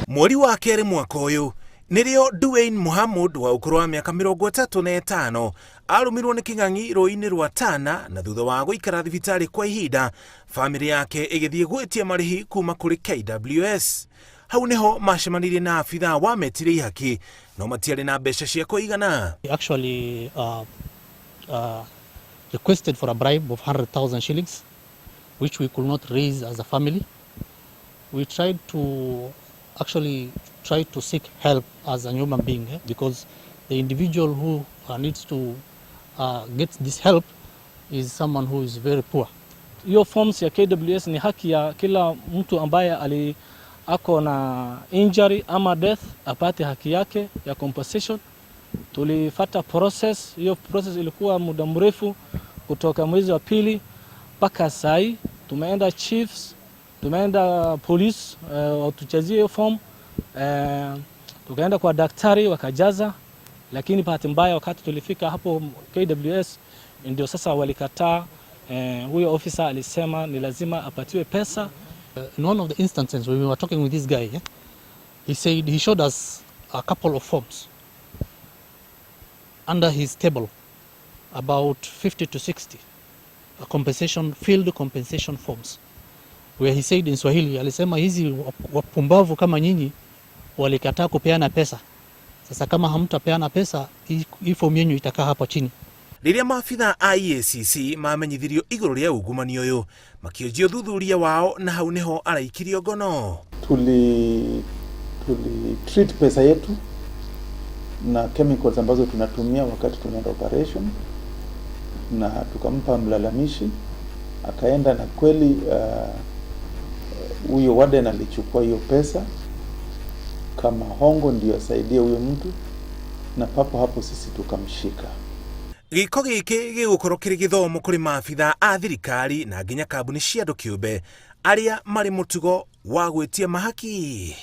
Mweri wa kerĩ mwaka ũyũ nĩrĩo Dwayne Muhammad wa ũkũrũ wa mĩaka 35 arũmirwo nĩ kĩng'ang'i rũĩ-inĩ rwa Tana, na thutha wa gũikara thibitarĩ kwa ihinda, bamĩrĩ yake ĩgĩthiĩ gwĩtia marĩhi kuma kũrĩ KWS. Hau nĩho macemanirie na abithaa wametire ihaki, no matiarĩ na mbeca cia kũigana. He actually requested for a bribe of 100,000 shillings, which we could not raise as a family. We tried to actually try to seek help as a human being, because the individual who needs to get this help is someone who is very poor. Hiyo forms ya KWS ni haki ya kila mtu ambaye ali ako na injury ama death apate haki yake ya compensation. Tulifata process, hiyo process ilikuwa muda mrefu kutoka mwezi wa pili mpaka sai. Tumeenda chiefs, tumeenda police watujazie hiyo form, tukaenda kwa daktari wakajaza, lakini bahati mbaya wakati tulifika hapo KWS ndio sasa walikataa. Huyo officer alisema ni lazima apatiwe pesa. In one of the instances when we were talking with this guy, he said he showed us a couple of forms under his table, about 50 to 60 compensation, field compensation forms, where he said in Swahili, alisema hizi wapumbavu kama nyinyi walikataa kupeana pesa. Sasa kama hamtapeana pesa, hii form yenu itakaa hapa chini. Rĩrĩa maabitha a EACC mamenyithirio igũrũ rĩa ungumania ũyũ, makĩanjia ũthuthuria wao, na hau nĩho araikirio ngono. Tuli treat pesa yetu na chemicals ambazo tunatumia wakati tunaenda operation, na tukampa mlalamishi, akaenda na kweli huyo warden alichukua hiyo pesa kama hongo ndio asaidie huyo mtu, na papo hapo sisi tukamshika. Gĩko gĩkĩ gĩgũkorwo kĩrĩ gĩthomo kũrĩ maabitha a thirikari na nginya kambuni cia andũ kĩũmbe arĩa marĩ mũtugo wa gwĩtia mahaki.